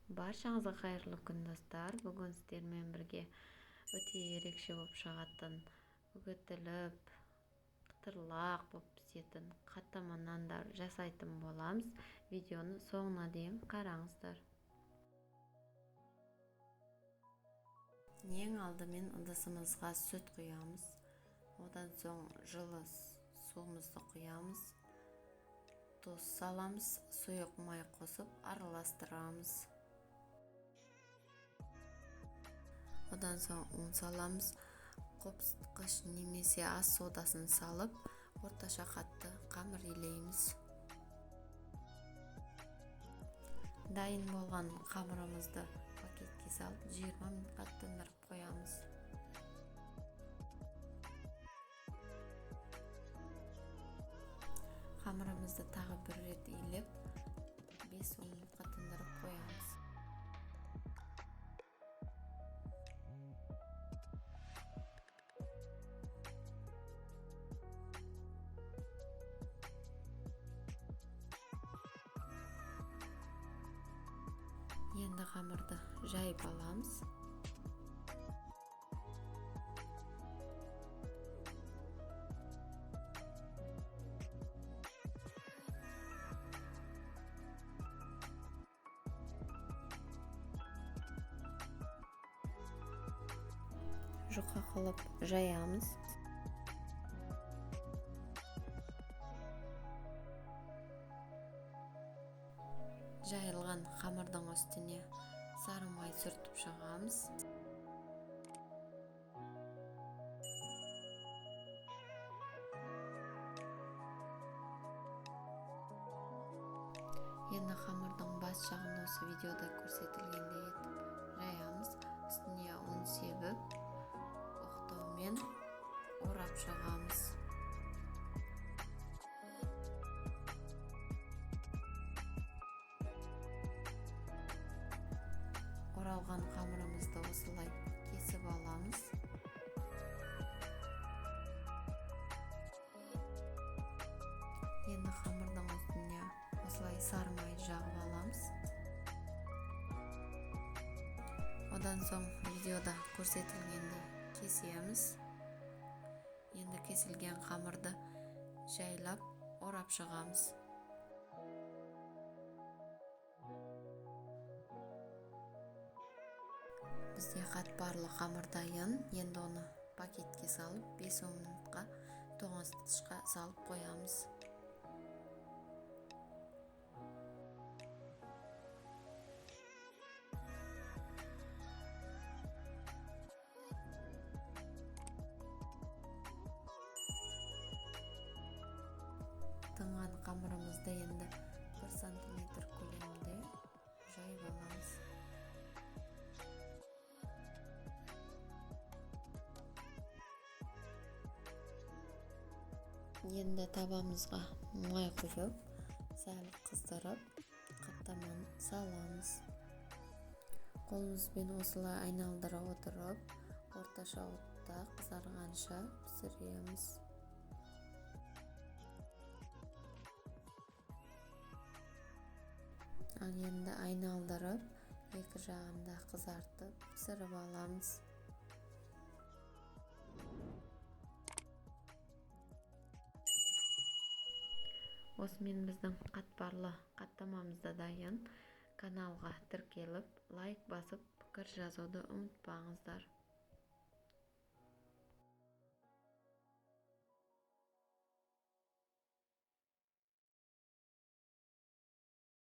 Баршаңызға қайырлы күн, достар! Бүгін сіздермен бірге өте ерекше болып шығатын, үгітіліп, қытырлақ болып пісетін қаттама нандар жасайтын боламыз. Видеоны соңына дейін қараңыздар. Ең алдымен ыдысымызға сүт құямыз. Одан соң жылы суымызды құямыз. Тұз саламыз, сұйық май қосып араластырамыз. Одан соң ұн саламыз, қопсытқыш немесе ас содасын салып, орташа қатты қамыр илейміз. Дайын болған қамырымызды пакетке салып, 20 минутқа тындырып қоямыз. Қамырымызды тағы бір рет илеп, 5-10 минутқа тындырып қоямыз. Енді қамырды жайып аламыз. Жұқа қылып жаямыз. Жайылған қамырдың үстіне сары май сүртіп шығамыз. Енді қамырдың бас жағын осы видеода көрсетілгендей етіп жаямыз. Үстіне ұн себіп, оқтаумен орап шығамыз. Оралған қамырымызды осылай кесіп аламыз. Енді қамырдың үстіне осылай сары май жағып аламыз. Одан соң видеода көрсетілгендей кесеміз. Енді кесілген қамырды жайлап орап шығамыз. Бізде қатпарлы қамыр дайын. Енді оны пакетке салып, 5-10 минутқа тоңазытқышқа салып қоямыз. Тынған қамырымызды енді 1 сантиметр көлемінде жайып аламыз. Енді табамызға май құйып, сәл қыздырып, қаттаманы саламыз. Қолымызбен осылай айналдыра отырып, орташа отта қызарғанша пісіреміз. Ал енді айналдырып, екі жағында қызартып, пісіріп аламыз. Осымен біздің қатпарлы қаттамамыз да дайын. Каналға тіркеліп, лайк басып, пікір жазуды ұмытпаңыздар.